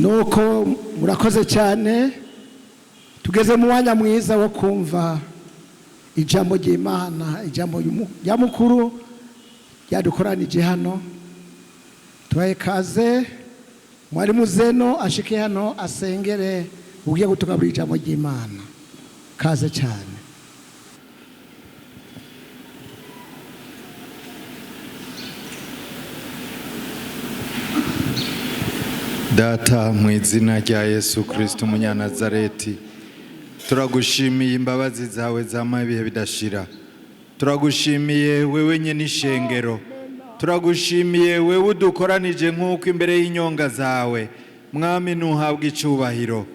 Nuko murakoze cyane. Tugeze mu mwanya mwiza wo kumva ijambo ry'Imana, ijambo rya mukuru ryadukoranije hano. Tubaye kaze mwarimu Zeno ashike hano asengere ugiye gutugaburira ijambo ry'Imana. Kaze cyane. Data, mu izina rya Yesu Kristo umunyanazareti, turagushimiye imbabazi zawe zama ibihe bidashira. Turagushimiye wewe nyene ishengero, turagushimiye wewe udukoranije nk'uko imbere y'inyonga zawe. Mwami, ntuhabwe icubahiro.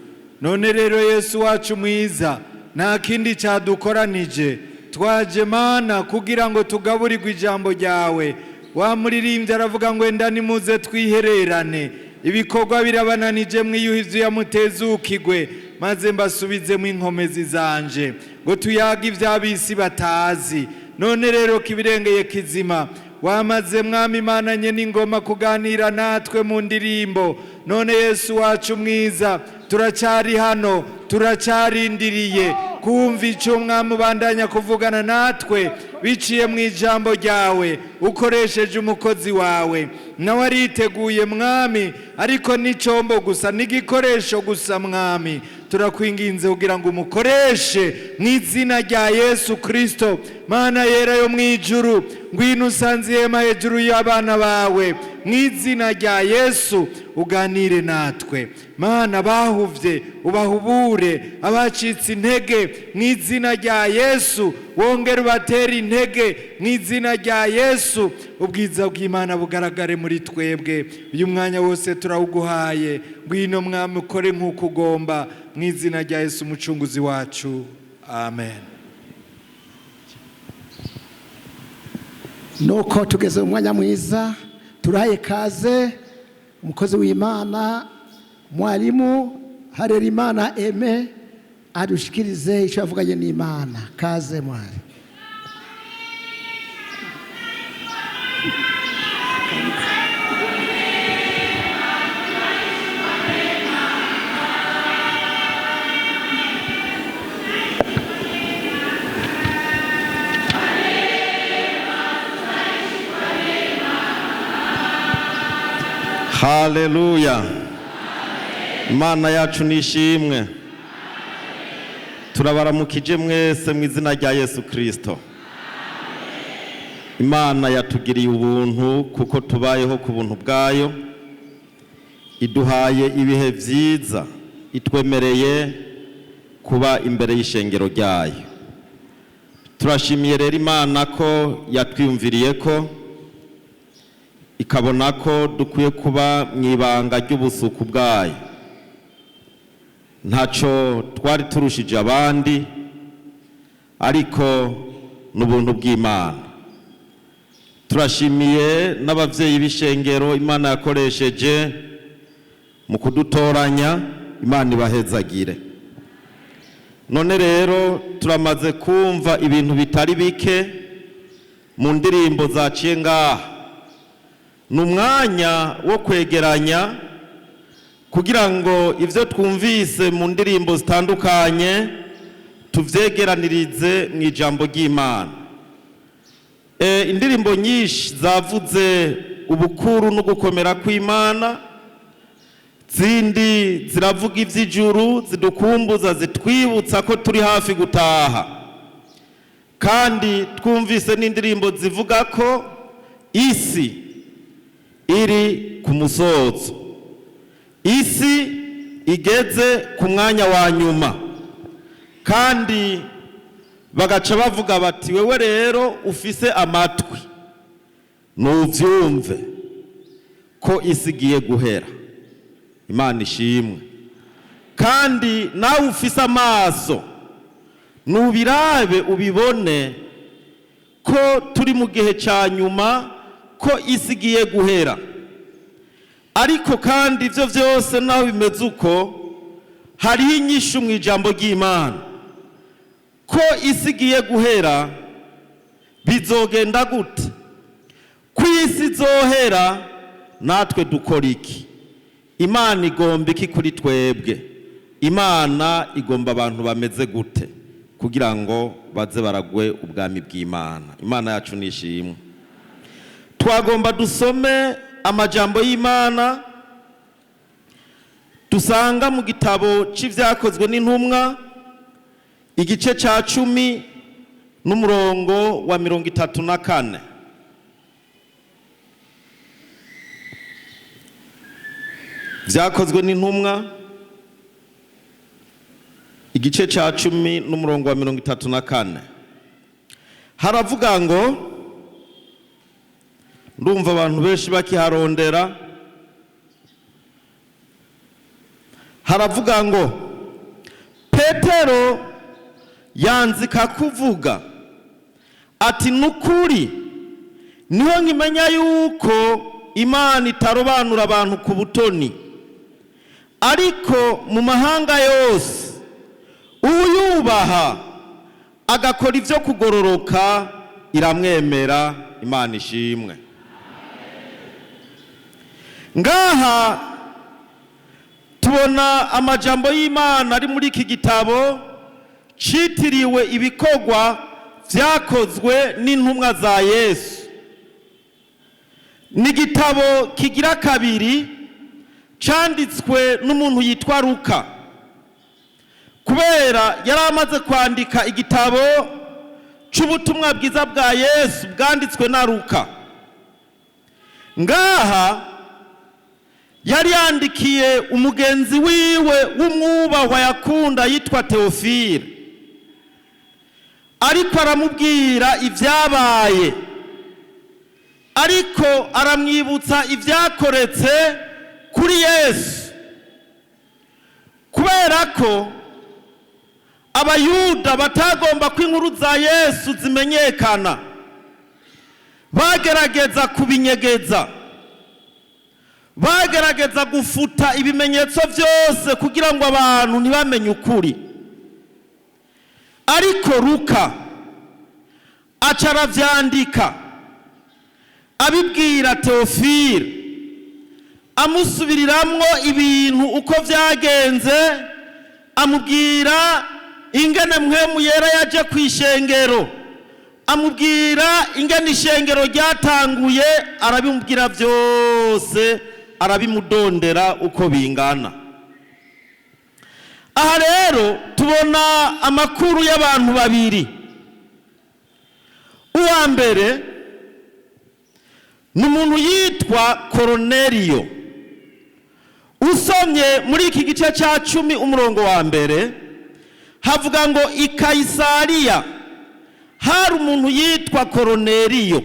None rero Yesu wacu mwiza, nta kindi cyadukoranije, twaje Mana kugira ngo tugaburirwe ijambo ryawe. Wa muririmbyi aravuga ngo: "Enda nimuze twihererane, ibikorwa birabananije, mwiyuhize yamutezukigwe, maze mbasubizemo inkomezi zanje, ngo tuyage iby'abisi batazi." None rero kibirengeye kizima wamaze, Mwami Imana nye n'ingoma, kuganira natwe mu ndirimbo. None Yesu wacu mwiza, turacyari hano, turacyarindiriye kumva icyo Mwami ubandanya kuvugana natwe biciye mu ijambo ryawe ukoresheje umukozi wawe. Nawe ariteguye Mwami, ariko n'icombo gusa, n'igikoresho gusa. Mwami, turakwinginze kugira ngo umukoreshe mu izina rya Yesu Kristo. Mana yera yo mu ijuru, ngwino usanze ihema hejuru y'abana bawe, mu izina rya Yesu uganire natwe. Mana, bahuvye ubahubure, abacitse intege mu izina rya Yesu wongere ubatere intege mu izina rya Yesu. Ubwiza bw'Imana bugaragare muri twebwe. Uyu mwanya wose turawuguhaye. Ngwino Mwami, ukore nk'uko ugomba, mu izina rya Yesu umucunguzi wacu, amen. Nuko tugeze mu mwanya mwiza, turahaye kaze umukozi w'Imana mwarimu Harerimana Aime adushikirize icyo yavuganye n'Imana. Kaze mwari. Haleluya! Imana yacu nishimwe. Turabaramukije mwese mu izina rya Yesu Kirisito. Imana yatugiriye ubuntu kuko tubayeho ku buntu bwayo, iduhaye ibihe byiza, itwemereye kuba imbere y'ishengero ryayo. Turashimiye rero Imana ko yatwiyumviriye, ko ikabona ko dukwiye kuba mu ibanga ry'ubusuku bwayo. Ntacyo twari turushije abandi, ariko ni ubuntu bw'Imana. Turashimiye n'ababyeyi b'ishengero Imana yakoresheje mu kudutoranya. Imana ibahezagire. None rero turamaze kumva ibintu bitari bike mu ndirimbo zaciye ngaha. Ni umwanya wo kwegeranya kugira ngo ibyo twumvise mu ndirimbo zitandukanye tubyegeranirize mu ijambo ry'Imana. Indirimbo nyinshi zavuze ubukuru no gukomera kw'Imana, zindi ziravuga iby'ijuru, zidukumbuza, zitwibutsa ko turi hafi gutaha. Kandi twumvise n'indirimbo zivuga ko isi iri ku musozo, isi igeze ku mwanya wa nyuma. Kandi bagaca bavuga bati: "Wewe rero ufise amatwi nuvyumve ko isi igiye guhera." Imana ishimwe. Kandi nawe ufise amaso nubirabe, ubibone ko turi mu gihe cya nyuma, ko isi igiye guhera. Ariko kandi ibyo byose naho bimeze uko, hariho inyishu mu ijambo ry'Imana. Ko isi igiye guhera, bizogenda gute? Ko isi izohera, natwe dukora iki? Imana igomba iki kuri twebwe? Imana igomba abantu bameze gute kugira ngo baze baragwe ubwami bw'Imana? Imana yacu nishimwe. Twagomba dusome amajambo y'Imana dusanga mu gitabo c'Ivyakozwe n'Intumwa, igice ca 10 n'umurongo wa 34. Vyakozwe n'Intumwa, igice ca 10 n'umurongo wa 34, haravuga ngo, ndumva abantu benshi bakiharondera, haravuga ngo Petero yanzika kuvuga ati: nukuri niho nkimenya yuko Imana itarobanura abantu ku butoni, ariko mu mahanga yose uyubaha agakora ivyo kugororoka iramwemera. Imana ishimwe. Ngaha tubona amajambo y'Imana ari muri iki gitabo citiriwe ibikorwa vyakozwe n'intumwa za Yesu. Ni igitabo kigira kabiri canditswe n'umuntu yitwa Luka, kubera yari amaze kwandika igitabo c'ubutumwa bwiza bwa Yesu bwanditswe na Luka. Ngaha yari yandikiye umugenzi wiwe w'umwubahwa yakunda yitwa Teofile, ariko aramubwira ivyabaye, ariko aramwibutsa ivyakoretse kuri Yesu, kubera ko Abayuda batagomba ko inkuru za Yesu zimenyekana, bagerageza kubinyegeza, bagerageza gufuta ibimenyetso byose kugira ngo abantu ntibamenye ukuri. Ariko Luka aca aravyandika abibwira Teofile, amusubiriramwo ibintu uko vyagenze, amubwira ingene Mpwemu Yera yaje kw'ishengero, amubwira ingene ishengero ryatanguye, arabimubwira vyose, arabimudondera uko bingana. Aha rero tubona amakuru y'abantu babiri. Uwa mbere ni umuntu yitwa Koroneliyo. Usomye muri iki gice ca 10 umurongo wa 1, havuga ngo i Kayisariya hari umuntu yitwa Koroneliyo,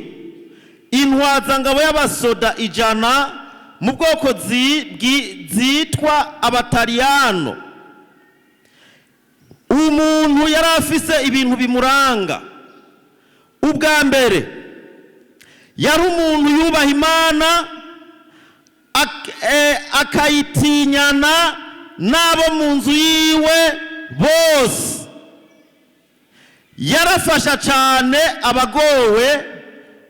intwazangabo y'abasoda 100 mu bwoko zitwa Abataliyano. Umuntu yari afise ibintu bimuranga. Ubwa mbere yari umuntu yubaha Imana, akayitinyana n'abo mu nzu yiwe bose. Yarafasha cyane abagowe,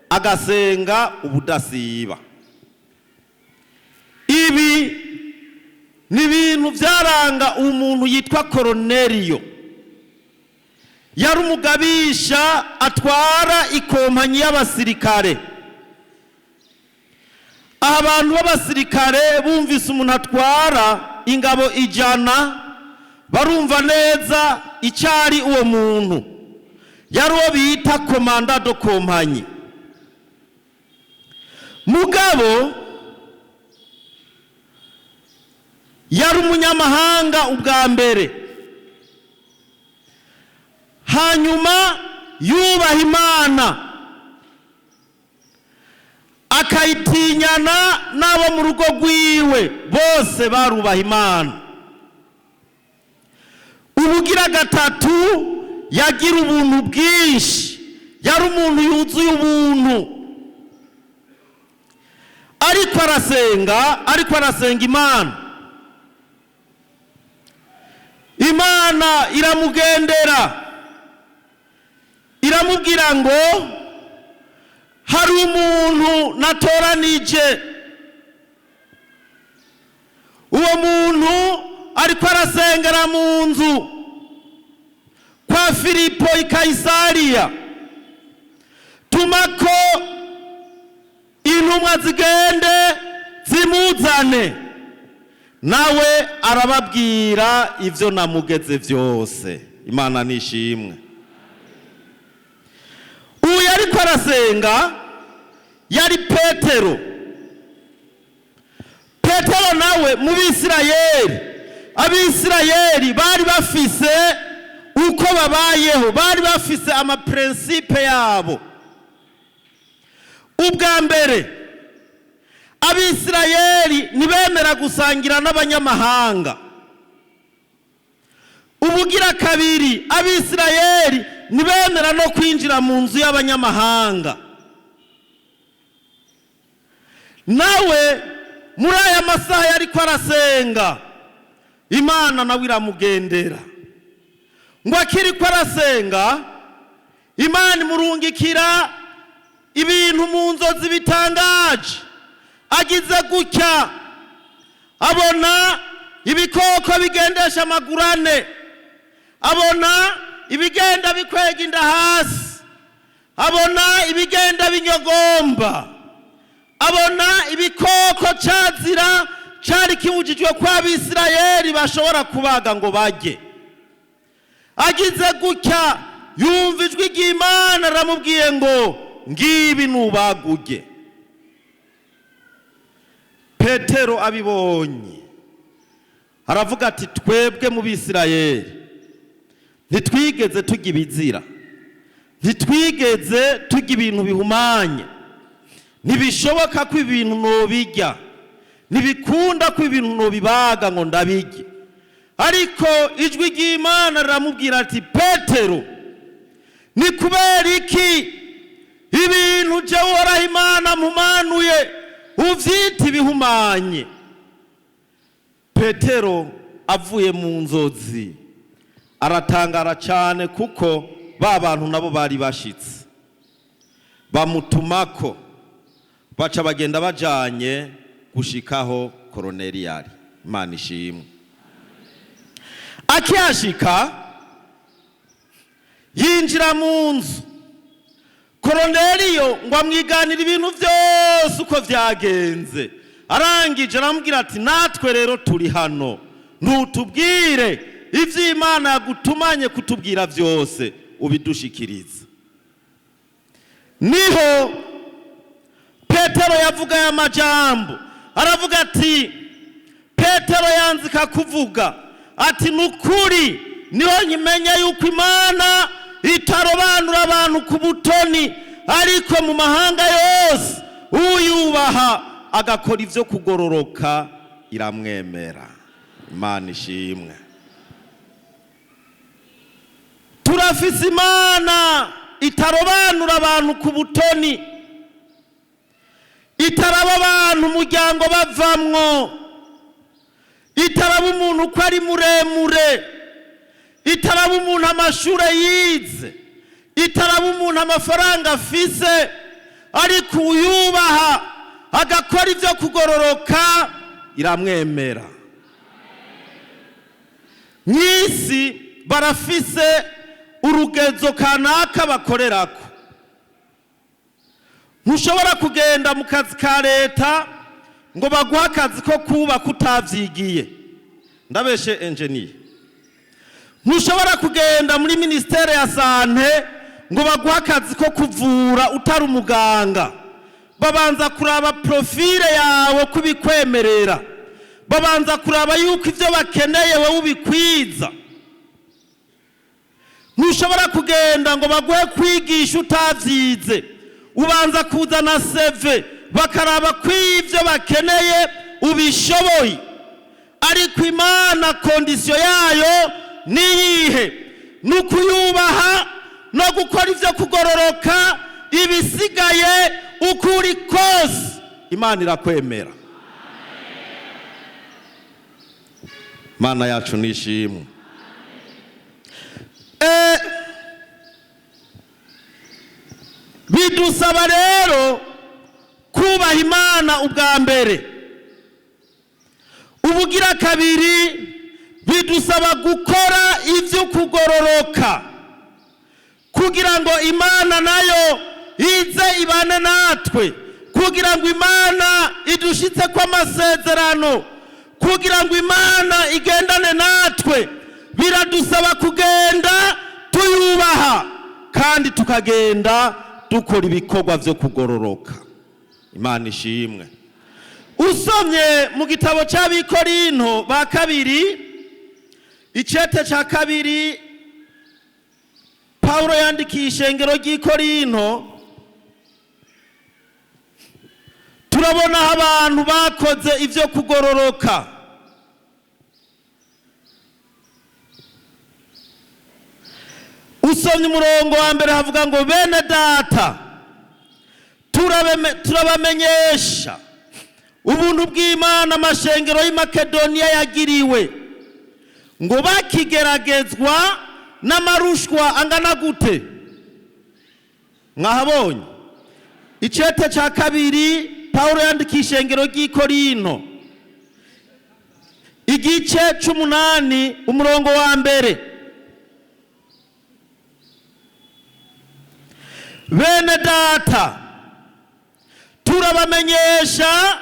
agasenga ubudasiba. Ibi ni ibintu byaranga umuntu yitwa Koroneliyo. Yari umugabisha atwara ikompanyi y'abasirikare. Aha abantu b'abasirikare bumvise umuntu atwara ingabo 100, barumva neza icyari uwo muntu. Yari uwo bita komanda do kompanyi. Mugabo yari umunyamahanga ubwa mbere, hanyuma yubaha Imana, akayitinyana n'abo mu rugo rwiwe bose barubaha Imana. Ubugira gatatu yagira ubuntu bwinshi, yari umuntu yuzuye ubuntu. Ariko arasenga, ariko arasenga Imana, Imana iramugendera, iramubwira ngo hari umuntu natoranije, Ariko arasengera mu nzu kwa Filipo i Kayisariya, tumako intumwa zigende zimuzane, nawe arababwira ibyo namugeze byose. Imana nishimwe. Uyu ariko arasenga yari Petero. Petero nawe mu Bisirayeli, Abisirayeli bari bafise uko babayeho, bari bafise amaprincipe yabo. Ubwa mbere, Abisirayeli ntibemera gusangira n'abanyamahanga. Ubugira kabiri, Abisirayeli ntibemera no kwinjira mu nzu y'abanyamahanga. Nawe muri aya masaha yariko arasenga, Imana nawe iramugendera. Ngo akiriko arasenga, Imana imurungikira ibintu mu nzozi bitangaje. Agize gutya abona ibikoko bigendesha amaguru ane, abona ibigenda bikwega inda hasi, abona ibigenda binyogomba, abona ibikoko cazira cari kibujijwe ko Abisirayeli bashobora kubaga ngo barye. Agize gutya yumva ijwi ry'Imana aramubwiye ngo ngibi nubaguge. Petero abibonye aravuga ati twebwe mu Bisirayeli ntitwigeze tujya ibizira, ntitwigeze tujya ibintu bihumanye, ntibishoboka ko ibintu nobijya, ntibikunda ko ibintu nobibaga ngo ndabijye. Ariko ijwi ry'Imana riramubwira ati Petero, ni kubera iki ibintu jewe Uhoraho Imana mpumanuye uvyita ibihumanye? Petero avuye mu nzozi aratangara cyane, kuko ba bantu nabo bari bashitse bamutumako, baca bagenda bajanye gushikaho Koroneli yari. Imana ishimwe. Akihashika yinjira mu nzu, Koroneliyo ngo amwiganire ibintu byose uko vyagenze. Arangije aramubwira ati natwe rero turi hano, ntutubwire ivy'Imana yagutumanye kutubwira byose, ubidushikiriza. Niho Petero yavuga aya majambo, aravuga ati Petero yanzika kuvuga ati nukuri niho nkimenya yuko Imana itarobanura abantu ku butoni, ariko mu mahanga yose uyubaha agakora ivyo kugororoka iramwemera. Imana ishimwe. Turafise Imana itarobanura abantu ku butoni, itaraba abantu umuryango bavamwo, itaraba umuntu uko ari muremure, itaraba umuntu amashure yize, itaraba umuntu amafaranga afise, ariko uyubaha agakora ivyo kugororoka iramwemera. Mw'isi barafise urugezo kanaka bakorerako. Ntushobora kugenda mu kazi ka leta ngo baguhe akazi ko kubaka utavyigiye. Ndabeshe engineer. Ntushobora kugenda muri ministere ya sante ngo baguhe akazi ko kuvura utari umuganga. Babanza kuraba profile yawe kubikwemerera, babanza kuraba yuko ivyo bakeneye wowe ubikwiza. Ntushobora kugenda ngo baguhe kwigisha utavyize, ubanza kuzana CV bakaraba ko ivyo bakeneye ubishoboye. Ariko Imana kondisiyo yayo niyihe? Ni ukuyubaha no gukora ivyo kugororoka, ibisigaye uko uri kose Imana irakwemera. Imana yacu nishimwe. Bidusaba rero kubaha Imana ubwa mbere. Ubugira kabiri, Bidusaba gukora ibyo kugororoka kugira ngo Imana nayo ize ibane natwe, kugira ngo Imana idushitse kw'amasezerano, kugira ngo Imana igendane natwe. Biradusaba kugenda tuyubaha kandi tukagenda dukora ibikorwa byo kugororoka. Imana ishimwe. Usomye mu gitabo cy'Abikorinto ba kabiri, icete cya kabiri Pawulo yandikiye ishengero ry'Ikorinto, turabona aho abantu bakoze ibyo kugororoka. Usomye umurongo wa mbere havuga ngo: "Bene data, turabamenyesha ubuntu bw'Imana amashengero y'i Makedoniya yagiriwe, ngo bakigeragezwa n'amarushwa angana gute." Mwahabonye? Icete cya kabiri Pawulo yandikiye ishengero ry'Ikorinto, igice c'umunani, umurongo wa mbere: "Bene data, turabamenyesha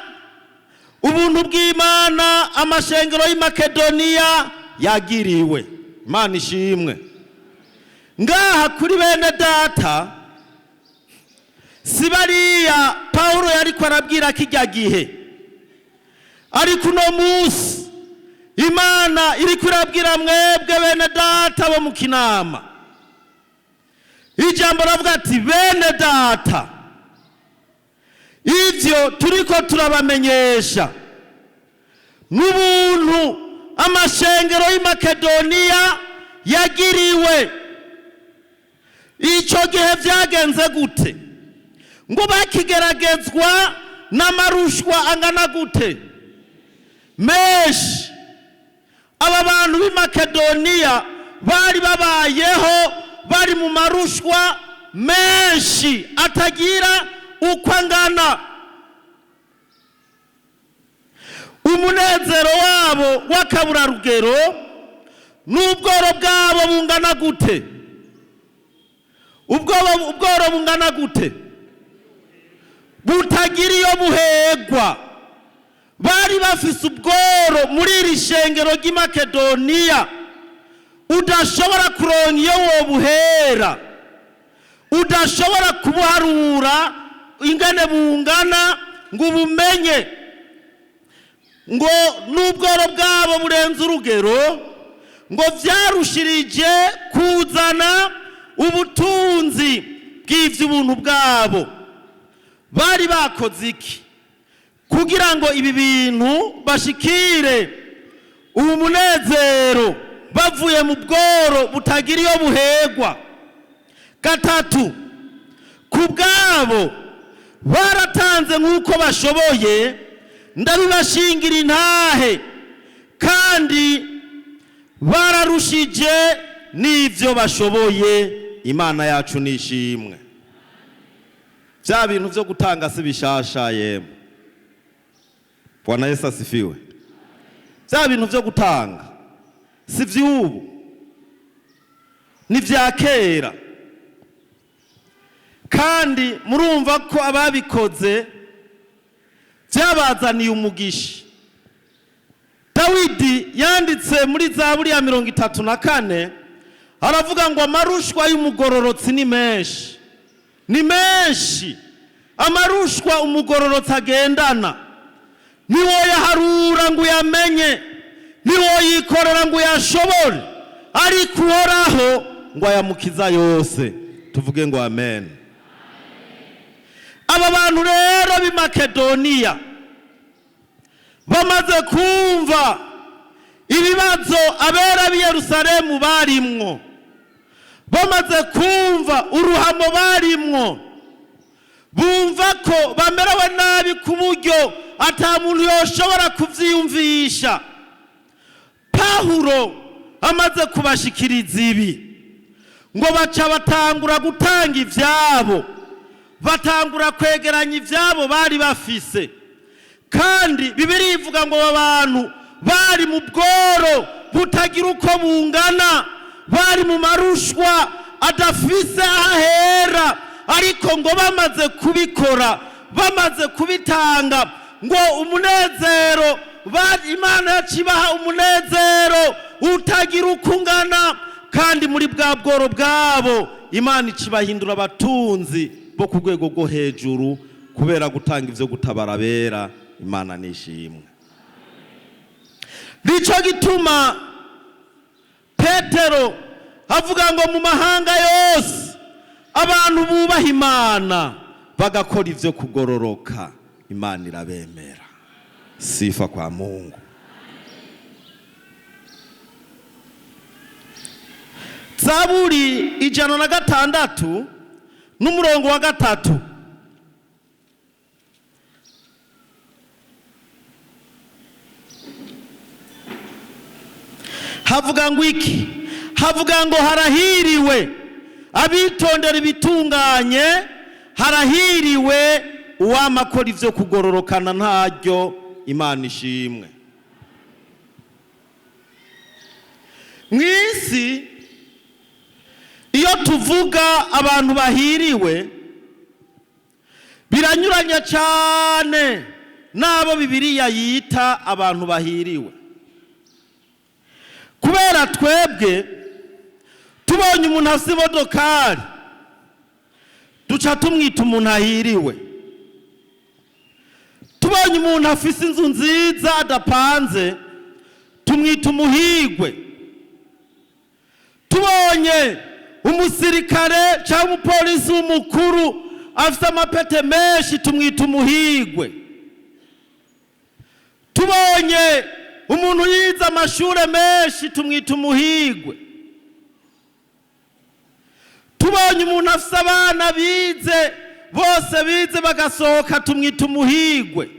ubuntu bw'Imana amashengero y'i Makedoniya yagiriwe." Imana ishimwe. Ngaha kuri bene data si bariya Pawulo yariko arabwira kijya gihe, ariko uno munsi Imana iriko irabwira mwebwe bene data bo mu Kinama. Ijambo ravuga ati: "Bene data, ivyo turiko turabamenyesha n'ubuntu amashengero y'i Makedoniya yagiriwe." Ico gihe vyagenze gute? Ngo bakigeragezwa n'amarushwa angana gute? Menshi. Aba bantu b'i Makedoniya bari babayeho bari mu marushwa menshi atagira uko angana. Umunezero wabo w'akaburarugero n'ubworo bwabo bungana gute? Ubworo bungana gute? Butagira iyo buhegwa. Bari bafise ubworo muri iri shengero ry'i Makedoniya udashobora kuronka iyo wobuhera, udashobora kubuharura ingene bungana ngo ubumenye. Ngo n'ubworo bwabo burenze urugero, ngo vyarushirije kuzana ubutunzi bw'ivy'ubuntu bwabo. Bari bakoze iki kugira ngo ibi bintu bashikire ubu munezero bavuye mu bworo butagira iyo buhegwa? Gatatu, ku bwabo baratanze nk'uko bashoboye, ndabibashingira intahe, kandi bararushije n'ibyo bashoboye. Imana yacu nishimwe. Bya bintu byo gutanga si bishasha yemwe. Bwana Yesu asifiwe. Bya bintu byo gutanga si vy'ubu, ni vya kera, kandi murumva ko ababikoze byabazaniye umugisha. Dawidi yanditse muri Zaburi ya 34, aravuga ngo: "Amarushwa y'umugororotsi ni menshi." Ni menshi amarushwa umugororotsi agendana, ntiwoyaharura ngo uyamenye, ntiwoyikorera ngo uyashobore, ariko Uhoraho ngo ayamukiza yose. Tuvuge ngo amen. Aba bantu rero b'i Makedoniya bamaze kumva ibibazo abera b'i Yerusalemu barimwo, bamaze kumva uruhamo barimwo, bumva ko bamerewe nabi ku buryo ata muntu yoshobora kuvyiyumvisha. Pawulo amaze kubashikiriza ibi, ngo baca batangura gutanga ivyabo, batangura kwegeranya ivyabo bari bafise. Kandi Bibiliya ivuga ngo aba bantu Bari mu bworo butagira uko bungana, bari mu marushwa adafise ahera, ariko ngo bamaze kubikora, bamaze kubitanga, ngo umunezero, Imana yacibaha umunezero utagira uko ungana. Kandi muri bwa bworo bwabo Imana icibahindura abatunzi bo ku rwego rwo hejuru kubera gutanga ivyo gutabara abera. Imana nishimwe. Nico gituma Petero avuga ngo mu mahanga yose abantu bubaha Imana bagakora ivyo kugororoka, Imana irabemera. Sifa kwa Mungu. Zaburi 106 n'umurongo wa 3. Havuga ngo iki? Havuga ngo harahiriwe abitondera ibitunganye, harahiriwe uwamakora ivyo kugororokana ntaryo. Imana ishimwe. Mw'isi iyo tuvuga abantu bahiriwe biranyuranye cyane n'abo Bibiliya yita abantu bahiriwe. Kubera twebwe tubonye umuntu afite imodokari duca tumwita umuntu ahiriwe, tubonye umuntu afise inzu nziza adapanze tumwita umuhigwe, tubonye umusirikare cyangwa umupolisi w'umukuru afite amapete menshi tumwita umuhigwe, tubonye umuntu yize amashure menshi tumwita umuhigwe, tubonye umuntu afise abana bize bose bize bagasohoka tumwita umuhigwe.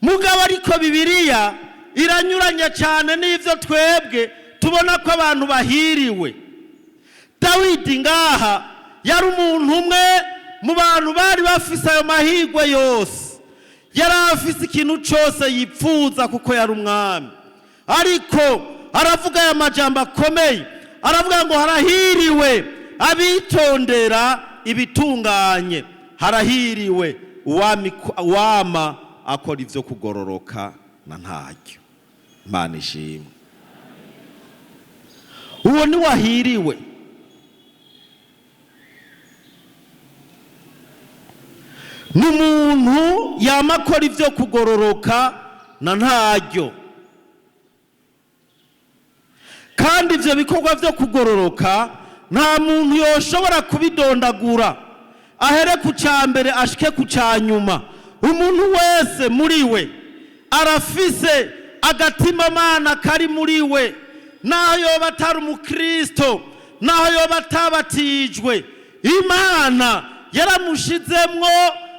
Mugabo ariko Bibiliya iranyuranye cyane n'ivyo twebwe tubona ko abantu bahiriwe. Dawidi ngaha yari umuntu umwe mu bantu bari bafise ayo mahirwe yose, yari afise ikintu cyose yipfuza kuko yari umwami, ariko aravuga aya majambo akomeye, aravuga ngo harahiriwe abitondera ibitunganye, harahiriwe uwama akora ivyo kugororoka na ntaryo. Imana ishimwe. Uwo ni wahiriwe. N'umuntu yama akora ivyo kugororoka na ntaryo, kandi ivyo bikorwa vyo kugororoka nta muntu yoshobora kubidondagura ahere ku ca mbere ashike ku ca nyuma. Umuntu wese muri we arafise agatimamana kari muri we, naho yoba atari umukristo, naho yoba atabatijwe, Imana yaramushizemwo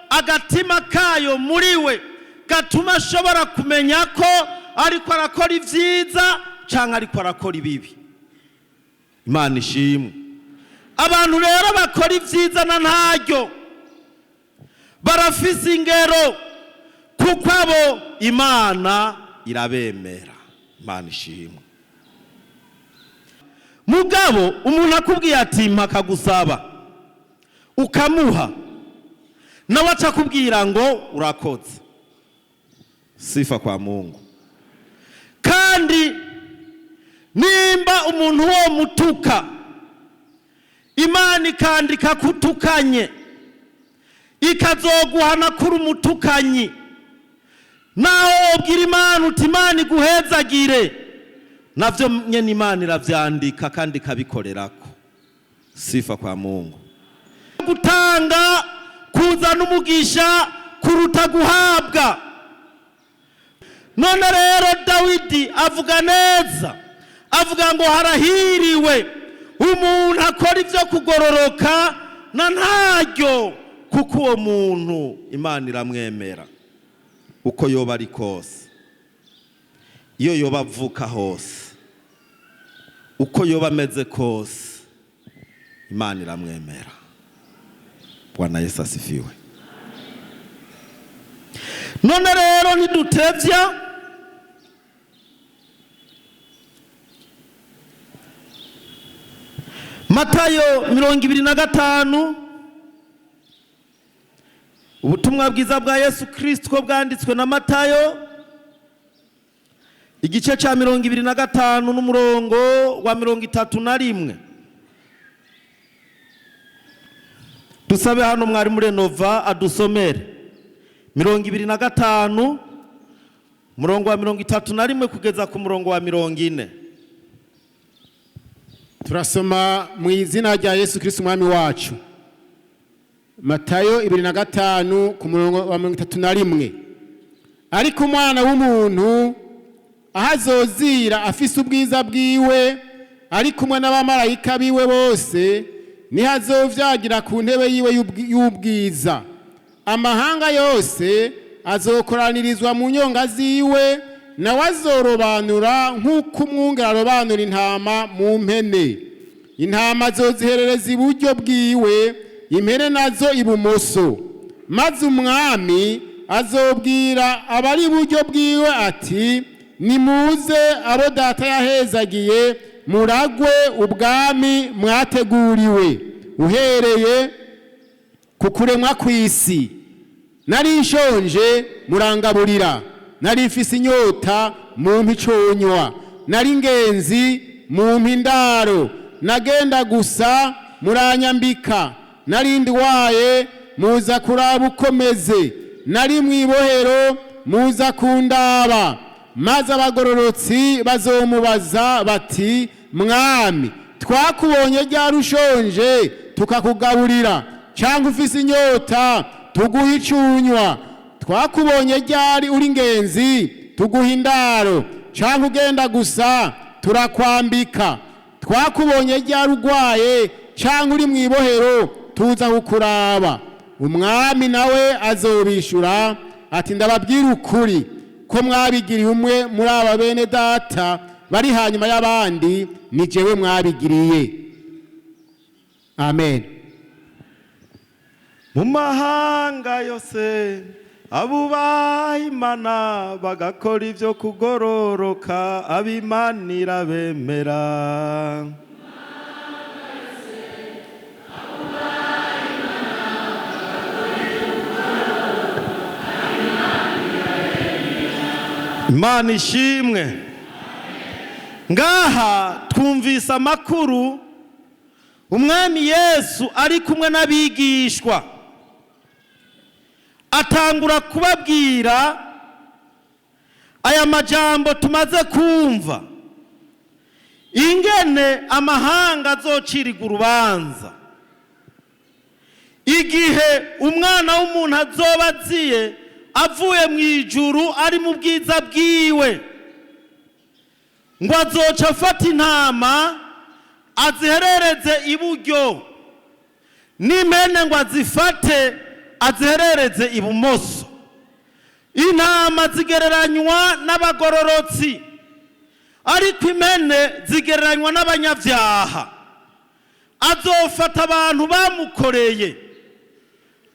agatima kayo muri we gatuma ashobora kumenya ko ariko arakora ivyiza canke ariko arakora ibibi. Imana ishimwe. Abantu rero bakora ivyiza na ntaryo barafise ingero, kuko abo Imana irabemera. Imana ishimwe. Mugabo umuntu akubwiye ati mpa akagusaba ukamuha, nawe aca akubwira ngo urakoze. Sifa kwa Mungu. Kandi nimba umuntu wo mutuka, Imana ikandika kutukanye, ikazoguhana kuri umutukanyi, naho wobwira Imana uti Imana iguhezagire, navyo nyene Imana iravyandika kandi ikabikorerako. Sifa kwa Mungu. Gutanga kuzana umugisha kuruta guhabwa. None rero Dawidi avuga neza, avuga ngo harahiriwe umuntu akora ivyo kugororoka na ntaryo, kuko uwo muntu Imana iramwemera uko yoba ari kose, iyo yoba avuka hose, uko yoba ameze kose, Imana iramwemera. Bwana Yesu asifiwe. None rero ntidutevya, Matayo 25, ubutumwa bwiza bwa Yesu Kristo ko bwanditswe na Matayo, igice cya 25 n'umurongo wa 31. Dusabe hano mwarimu Renova adusomere 25 murongo wa 31 kugeza ku murongo wa 40. Turasoma mu izina rya Yesu Kristo umwami wacu. Matayo 25 ku murongo wa 31. Ariko umwana w'umuntu aho azozira afise ubwiza bwiwe ari kumwe n'abamarayika biwe bose, niho azovyagira ku ntebe yiwe y'ubwiza. Amahanga yose azokoranirizwa mu nyonga ziwe, nawe azorobanura nk'uko umwungere arobanura intama mu mpene. Intama azoziherereza iburyo bwiwe, impene nazo ibumoso. Maze umwami azobwira abari iburyo bwiwe ati: nimuze abo data yahezagiye, muragwe ubwami mwateguriwe uhereye ku kuremwa kw'isi. Nari nshonje murangaburira, nari mfise inyota mumpa iconywa, nari ingenzi mumpa indaro, nagenda gusa muranyambika, nari ndwaye muza kuraba ukomeze, nari mw'ibohero muza kundaba. Maze abagororotsi bazomubaza bati: mwami, twakubonye ryari ushonje tukakugaburira, cyangwa ufise inyota tuguha icunywa? Twakubonye ryari uri ingenzi tuguha indaro, cyangwa ugenda gusa turakwambika? Twakubonye ryari urwaye cyangwa uri mw'ibohero tuza kukuraba? Umwami nawe azobishura ati: ndababwira ukuri ko mwabigiriye umwe muri aba bene data bari hanyuma y'abandi, ni jewe mwabigiriye. Amen. Mu mahanga yose abubaha Imana bagakora ibyo kugororoka, abimanira bemera. Imana ishimwe. Ngaha twumvise amakuru umwami Yesu ari kumwe n'abigishwa, atangura kubabwira aya majambo tumaze kumva, ingene amahanga azocirirwa urubanza igihe umwana w'umuntu azoba aziye avuye mu ijuru ari mu bwiza bwiwe, ngo azoca afata intama aziherereze iburyo, n'impene ngo azifate aziherereze ibumoso. Intama zigereranywa n'abagororotsi, ariko impene zigereranywa n'abanyabyaha. Azofata abantu bamukoreye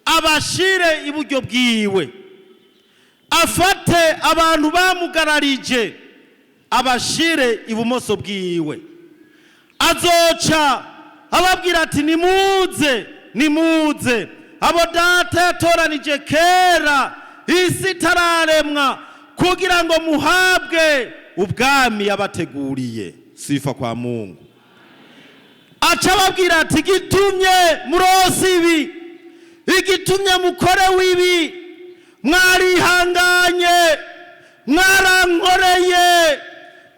abashire iburyo bwiwe, afate abantu bamugararije abashire ibumoso bwiwe. Azoca ababwira ati: nimuze, nimuze abo data yatoranije kera isi itararemwa, kugira ngo muhabwe ubwami yabateguriye. Sifa kwa Mungu. Aca ababwira ati: gitumye murose ibi, igitumye mukorewe ibi, mwarihanganye, mwarankoreye,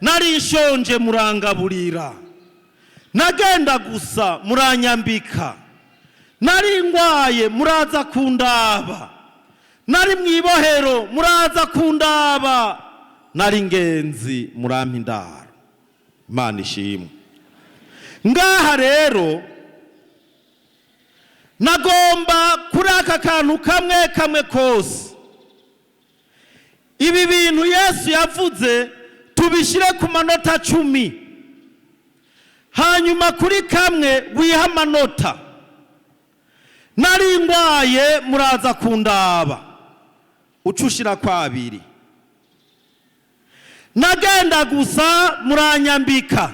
narishonje murangaburira, nagenda gusa muranyambika, nari ngwaye muraza kundaba, nari mwibohero muraza kundaba, nari ngenzi murampa indaro. Imana ishimwe. Ngaha rero nagomba kuri aka kantu kamwe kamwe kose, ibi bintu Yesu yavuze tubishyire ku manota 10, hanyuma kuri kamwe wiha amanota. Nari ngwaye muraza kundaba, ucushira kwa 2. Nagenda gusa muranyambika,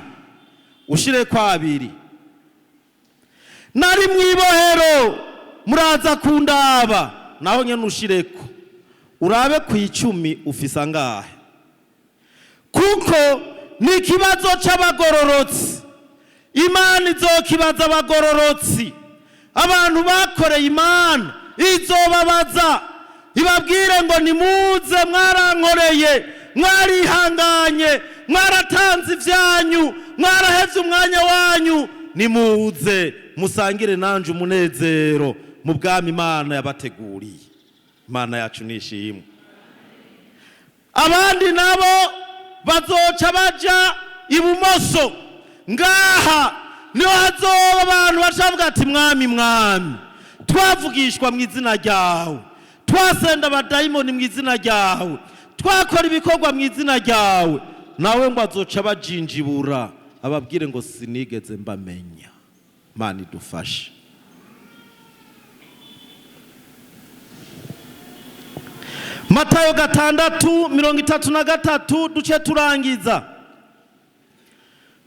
ushire kwa 2. Nari mu ibohero muraza kundaba. Naho nyene ushireko urabe ku 10 ufise angahe, kuko ni ikibazo c'abagororotsi. Imana izokibaza abagororotsi, abantu bakoreye Imana izobabaza, ibabwire ngo nimuze, mwarankoreye, mwarihanganye, mwaratanze ivyanyu, mwarahevye umwanya wanyu, nimuze musangire nanje umunezero mu bwami Imana yabateguriye. Imana yacu nishimwe. Abandi nabo bazoca baja ibumoso. Ngaha niho hazoba abantu bacavuga ati mwami, mwami, twavugishwa mu izina ryawe, twasenda abadayimoni mu izina ryawe, twakora ibikorwa mu izina ryawe. Nawe ngo azoca bajinjibura ababwire ngo sinigeze mbamenya. Imana idufashe. Matayo 6:33 duce turangiza.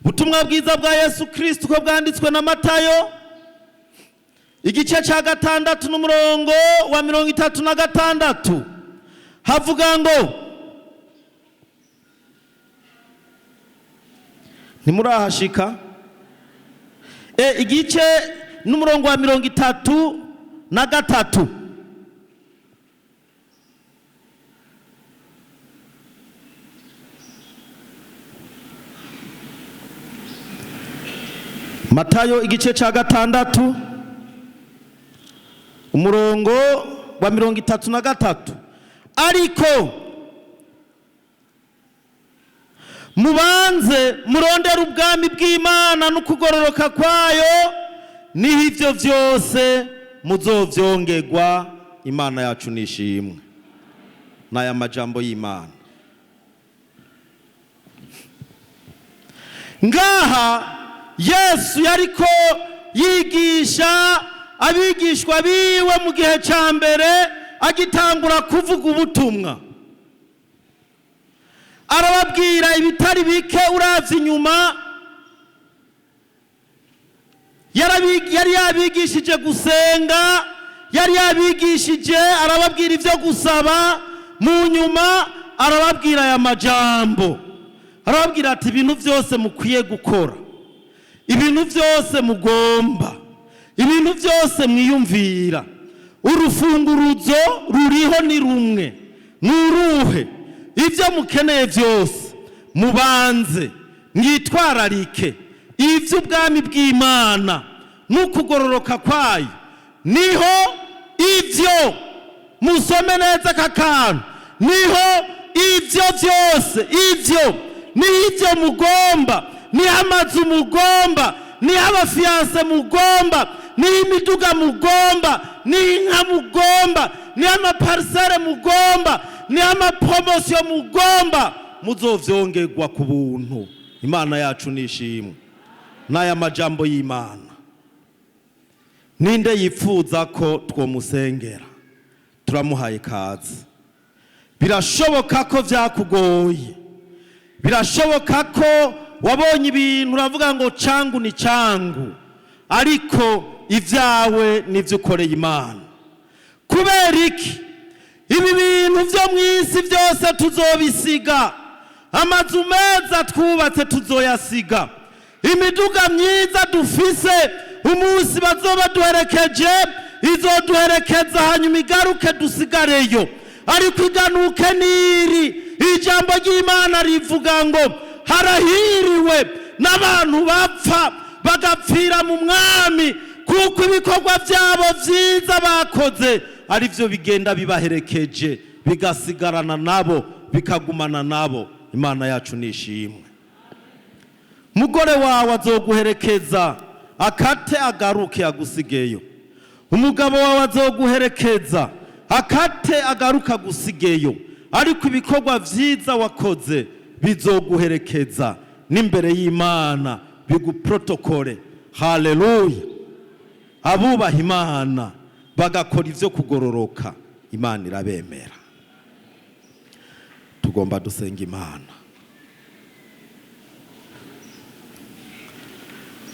Ubutumwa bwiza bwa Yesu Kristo uko bwanditswe na Matayo igice ca 6 n'umurongo wa 36 havuga ngo ntimurahashika. Igice n'umurongo wa 33. Matayo igice ca 6 umurongo wa 33. Ariko mubanze murondere ubwami bw'Imana n'ukugororoka kwayo, niho ivyo vyose muzovyongerwa. Imana yacu nishimwe. N'aya majambo y'Imana ngaha Yesu yariko yigisha abigishwa biwe mu gihe ca mbere agitangura kuvuga ubutumwa, arababwira ibitari bike. Uravye inyuma yari yabigishije gusenga, yari yabigishije arababwira ivyo gusaba. Mu nyuma arababwira aya majambo, arababwira ati ibintu vyose mukwiye gukora, ibintu vyose mugomba, ibintu vyose mwiyumvira, urufunguruzo ruriho ni rumwe, nuruhe? Ivyo mukeneye vyose mubanze mwitwararike ivy'ubwami bw'Imana n'ukugororoka kwayo, niho ivyo musome neza aka kantu, niho ivyo vyose, ivyo niho ivyo mugomba, niho amazu mugomba, niho abafiyanse mugomba, niho imiduga mugomba, niho inka mugomba, niho amaparisere mugomba, niho amapromosiyo mugomba, muzovyongerwa ku buntu. Imana yacu nishimwe. N'aya majambo y'Imana, ninde yipfuza ko twomusengera? Turamuhaye kaze. Birashoboka ko vyakugoye, birashoboka ko wabonye ibintu uravuga ngo cangu ni cangu, ariko ivyawe nivyo ukoreye Imana. Kubera iki? Ibi bintu vyo mw'isi vyose tuzobisiga, amazu meza twubatse tuzoyasiga, imiduga myiza dufise umunsi bazoba duherekeje izoduherekeza, hanyuma igaruke dusigareyo. Ariko iganuke niri ijambo ry'Imana rivuga ngo harahiriwe n'abantu bapfa bagapfira mu mwami, kuko ibikorwa byabo vyiza bakoze ari byo bigenda bibaherekeje, bigasigarana nabo, bikagumana nabo. Imana yacu nishimwe. Mugore wawe azoguherekeza akate agaruke agusigeyo, umugabo wawe azoguherekeza akate agaruka agusigeyo, ariko ibikorwa vyiza wakoze bizoguherekeza n'imbere y'Imana, biguprotokole. Haleluya. Abubaha Imana bagakora ivyo kugororoka, Imana irabemera. Tugomba dusenga Imana.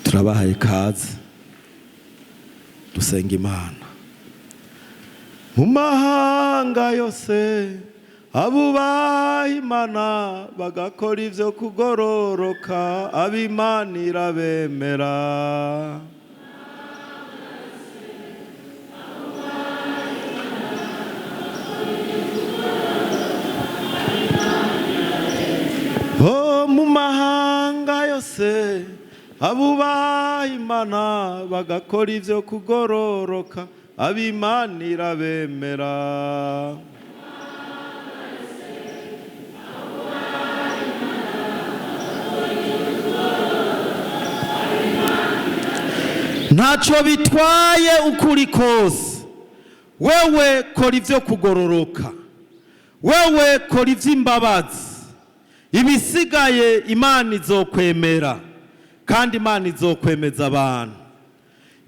Turabahaye kaze. Dusenga Imana. Mu mahanga yose abubaha Imana bagakora ivyo kugororoka, ab'Imana irabemera. Oh, mu mahanga yose abubaha Imana bagakora ivyo kugororoka, ab'Imana irabemera. Ntacyo bitwaye ukuri kose, wewe kora ivyo kugororoka, wewe kora ivy'imbabazi, ibisigaye Imana izokwemera, kandi Imana izokwemeza abantu.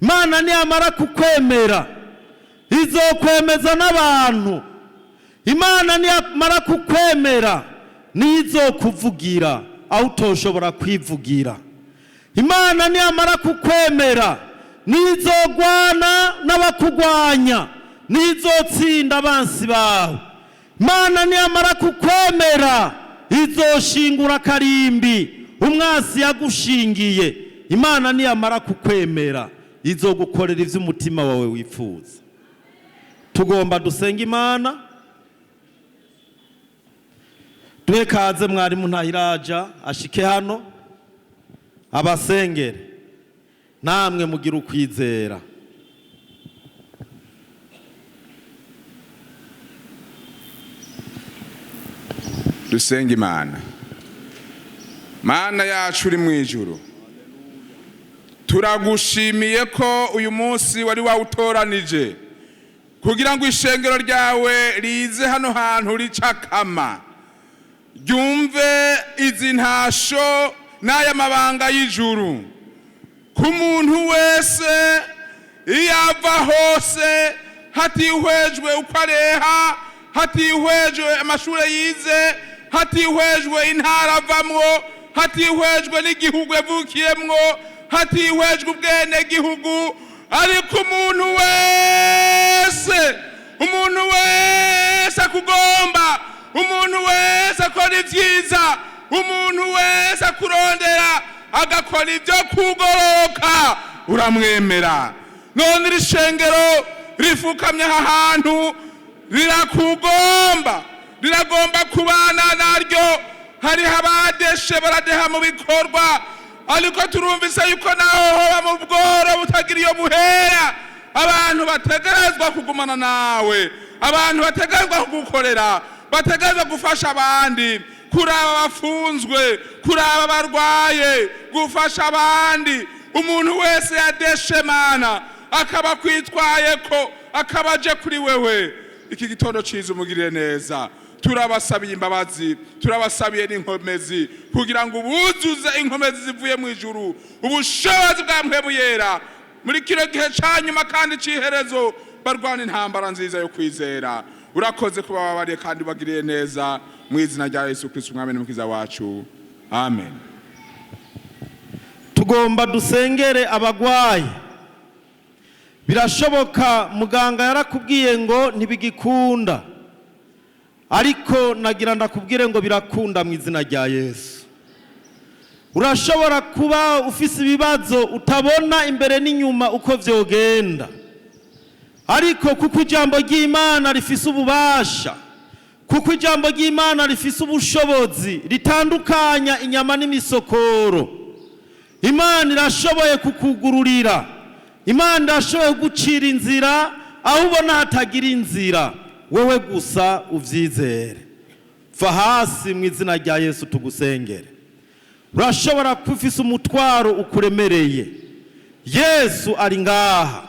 Imana niyamara kukwemera izokwemeza n'abantu. Imana niyamara kukwemera niyo izokuvugira aho utoshobora kwivugira. Imana niyamara kukwemera niyo izogwana n'abakugwanya, niyo izotsinda abansi bawe. Imana niyamara kukwemera izoshingura karimbi umwasi yagushingiye. Imana niyamara kukwemera izogukorera ivy'umutima wawe wifuza. Tugomba dusenga Imana. Duhe kaze mwarimu Ntahiraja ashike hano abasengere, namwe mugira ukwizera. Dusenga Imana. Mana yacu uri mu ijuru, turagushimiye ko uyu munsi wari wawutoranije kugira ngo ishengero ryawe rize hano hantu ricakama, ryumve izi ntasho n'aya mabanga y'ijuru. Ku muntu wese iyo ava hose, hatihwejwe uko areha, hatihwejwe amashure yize, hatihwejwe intara avamwo, hatihwejwe n'igihugu yavukiyemwo, hatihwejwe ubwenegihugu, ariko umuntu wese, umuntu wese akugomba, umuntu wese akora ivyiza, umuntu wese akurondera agakora ibyo kugororoka, uramwemera. None iri shengero rifukamye aha hantu rirakugomba, riragomba kubana naryo. Hariho abadeshe baradeha mu bikorwa, ariko turumvise yuko naho hoba mu bworo butagira iyo buhera, abantu bategerezwa kugumana nawe, abantu bategerezwa kugukorera, bategerezwa gufasha abandi, kuraba abafunzwe, kuraba abarwaye, gufasha abandi. Umuntu wese yadeshe Mana akaba kwitwaye ko akaba aje kuri wewe, iki gitondo ciza umugirire neza. Turabasabiye imbabazi, turabasabiye n'inkomezi, kugira ngo ubuzuze inkomezi zivuye mu ijuru, ubushobozi bwa Mpwemu Yera muri kino gihe ca nyuma kandi c'iherezo, barwana intambara nziza yo kwizera. Urakoze kuba babariye kandi ubagiriye neza, mu izina rya Yesu Kristo umwami n'umukiza wacu, amen. Tugomba dusengere abagwayi. Birashoboka muganga yarakubwiye ngo ntibigikunda, ariko nagira ndakubwire ngo birakunda mu izina rya Yesu. Urashobora kuba ufise ibibazo utabona imbere n'inyuma uko vyogenda, ariko kuko ijambo ry'Imana rifise ububasha, kuko ijambo ry'Imana rifise ubushobozi, ritandukanya inyama n'imisokoro, Imana irashoboye kukugururira, Imana irashoboye gucira inzira aho ubona hatagira inzira, wewe gusa uvyizere. Va hasi mu izina rya Yesu tugusengere. Urashobora kuba ufise umutwaro ukuremereye, Yesu ari ngaha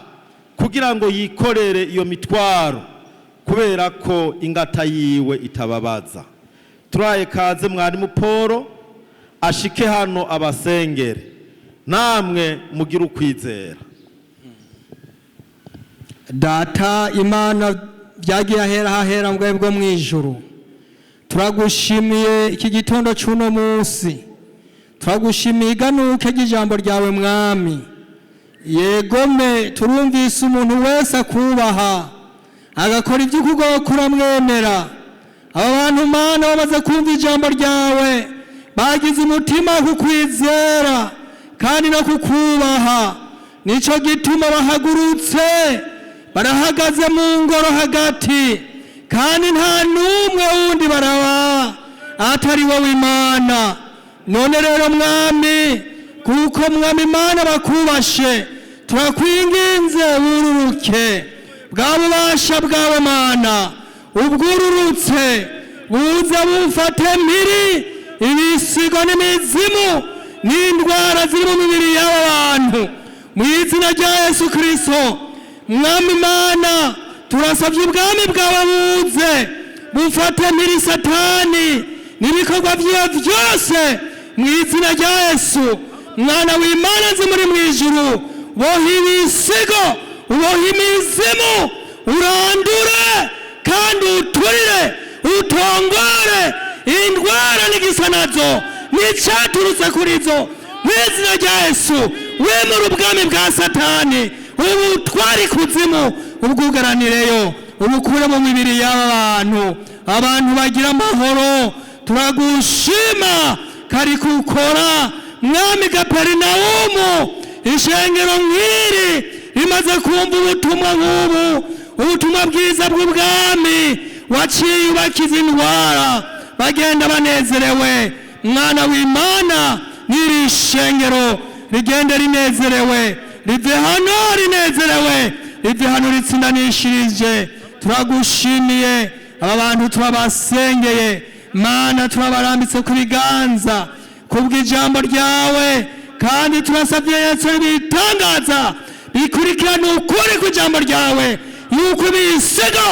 kugira ngo yikorere iyo mitwaro, kubera ko ingata yiwe itababaza. Turaye kaze mwarimu Paul ashike hano abasengere, namwe mugire ukwizera. Data Imana byagiye ahera hahera mbwe bwo mu ijuru, turagushimiye iki gitondo c'uno munsi, turagushimiye iganuke ry'ijambo ryawe Mwami. Yegome, turumvise umuntu wese akubaha agakora ibyo ukugokura uramwemera. Aba bantu, Mana, bamaze kumva ijambo ryawe, bagize umutima wo kukwizera kandi no kukubaha. Nicyo gituma bahagurutse, barahagaze mu ngoro hagati, kandi nta n'umwe wundi baraba atari wowe Imana. None rero Mwami, kuko Mwami Imana bakubashe, turakwinginze wururuke bwa bubasha bwawe, Mana, ubwururutse buza bufate mpiri ibisigo n'imizimu n'indwara ziri mu mibiri y'aba bantu, mu izina rya Yesu Kirisito. Mwami Imana, turasabye ubwami bwawe buze bufate mpiri Satani n'ibikorwa byiwe byose, mu izina rya Yesu. Mwana w'Imana nzi muri mu ijuru, boha ibisigo, uboha imizimu, urandure kandi uturire, utongore indwara n'igisa nazo n'icyaturutse kuri zo, mu izina rya Yesu. Wemura ubwami bwa Satani, ubutware ikuzimu, ubwugaranireyo, ubukure mu mibiri y'aba bantu, abantu bagira amahoro. Turagushima kari kukora, Mwami. Gaperinawumu, ishengero nk'iri rimaze kumva ubutumwa nk'ubu, ubutumwa bwiza bw'ubwami, waciye ubakiza indwara, bagenda banezerewe. Mwana w'Imana, n'iri shengero rigende rinezerewe, rive hano rinezerewe, rive hano ritsindanishirije. Turagushimiye. Aba bantu turabasengeye, Mana, turabarambitse ku biganza kubw'ijambo ryawe, kandi turasabye Yesu ibitangaza bikurikirana ukuri kw'ijambo ryawe, yuko ibisigo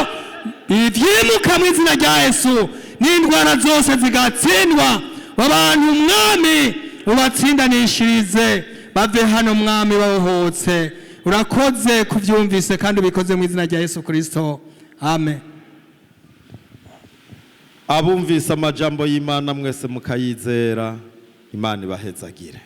bivyimuka mu izina rya Yesu, n'indwara zose zigatsindwa. Abantu, Mwami, ubatsindanishirize, bave hano, Mwami, babohotse. Urakoze kubyumvise kandi ubikoze mu izina rya Yesu Kirisito, amen. Abumvise amajambo y'Imana mwese mukayizera, Imana ibahezagire.